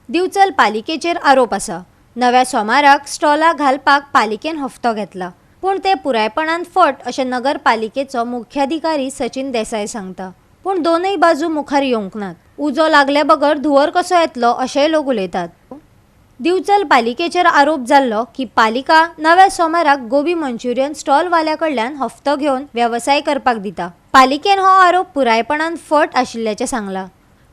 दिवचल पालिकेचेर आरोप आसा. नव्या सोमाराक स्टॉलां घालपाक पालिकेन हफ्तो घेतला, पूण ते पुरायपणान फट अशें नगरपालिकेचो मुख्याधिकारी सचिन देसाय सांगता. पूण दोनूय बाजू मुखार येवंक नात. उजो लागले बगर धुंवर कसो येतलो अशेंय लोक उलयतात. दिवचल पालिकेचेर आरोप जाल्लो की पालिका नव्या सोमाराक गोबी मंचुरियन स्टॉलवाल्या कडल्यान हफ्तो घेवन वेवसाय करपाक दिता. पालिकेन हो आरोप पुरायपणान फट आशिल्ल्याचें सांगलां.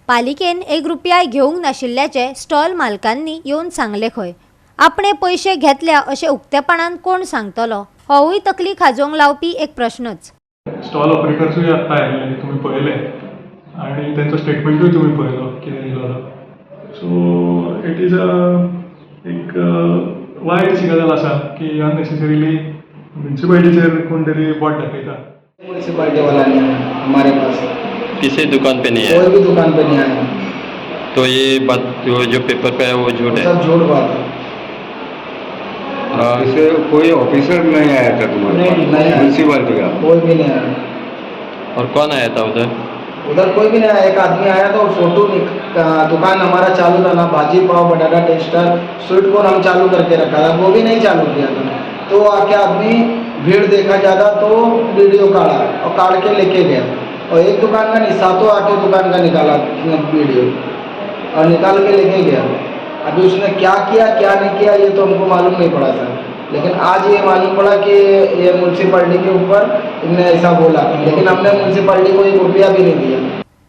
पालिकेन एक रुपयाय घेवंक नाशिल्ल्याचें स्टॉल मालकांनी येवन सांगलें खंय. आपणे पयशे घेतल्या अशें उक्तेपणान कोण सांगतलो होवूय तकली खाजोवंक लावपी एक प्रश्नच. स्टॉल ऑपरेटर्सूय आत्तां आयिल्ले, तुमी पळयले आनी तेंचो स्टेटमेंटूय तुमी पळयलो कितें दिलो तो. सो it is a एक वायट अशी गजाल आसा की अननेसेसरीली म्युनिसिपालिटीचेर कोण तरी बोट दाखयता. म्यूनसिपालिटी वाला नहीं आया हमारे पास. किसी दुकान पे नहीं कोई है? भी दुकान पे नहीं आया. तो ये बात जो जो पेपर पे है, वो झूठ वो है? सब झूठ बात है. हाँ। इसे कोई ऑफिसर नहीं आया था तुम्हारे नहीं, पास? नहीं आया। म्यूनसिपालिटी का? कोई भी नहीं आया. और कौन आया था उधर? उधर कोई भी नहीं आया. एक आदमी आया तो फोटो दुकान हमारा चालू था ना, भाजी पाव, बटाटा टेस्टर, स्वीट कॉर्न हम चालू करके रखा था, वो भी नहीं चालू किया था. तो आके आदमी भीड़ देखा ज़्यादा तो वीडियो काढ़ा और काढ़ के लेके गया. और एक दुकान का नहीं, सातों आठों दुकान का निकाला वीडियो और निकाल के लेके गया. अभी उसने क्या किया, क्या नहीं किया, ये तो हमको मालूम नहीं पड़ा सर. लेकिन आज ये मालूम पड़ा कि ये म्यूनसिपालिटी के ऊपर इनने ऐसा बोला, लेकिन हमने म्यूनसिपालिटी को 1 रुपया भी नहीं दिया.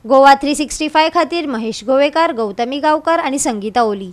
गोवा 365 खातीर महेश गोवेकार, गौतमी गांवकर आनी संगीता ओली.